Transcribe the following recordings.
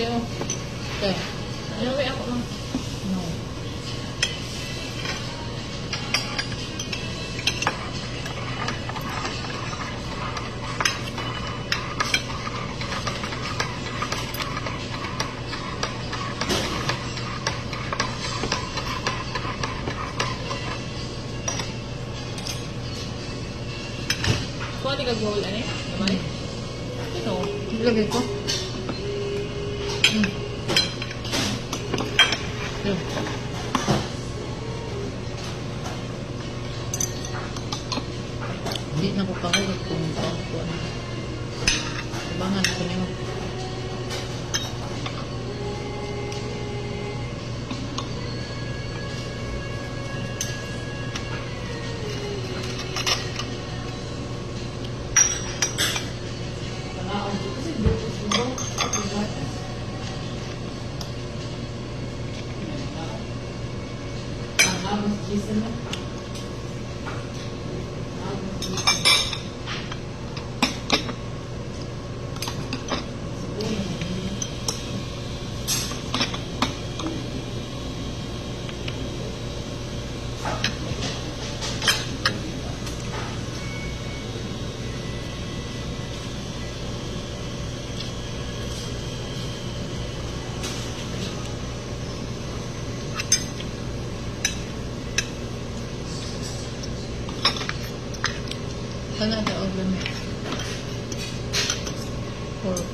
Teo. Te. Ano ba ako lang? No. Kuha ni kag bowl ani? Gamay. Ano? Ilagay ko. Yun. Hindi na ko kahugot kung ko ano. Abangan ko niyo. Kanada og lamig. Pork.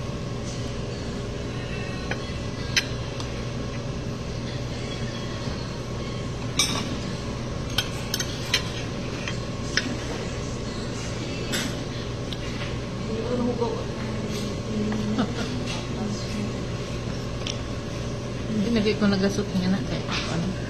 Hindi na ko nagasot nga na kay ano.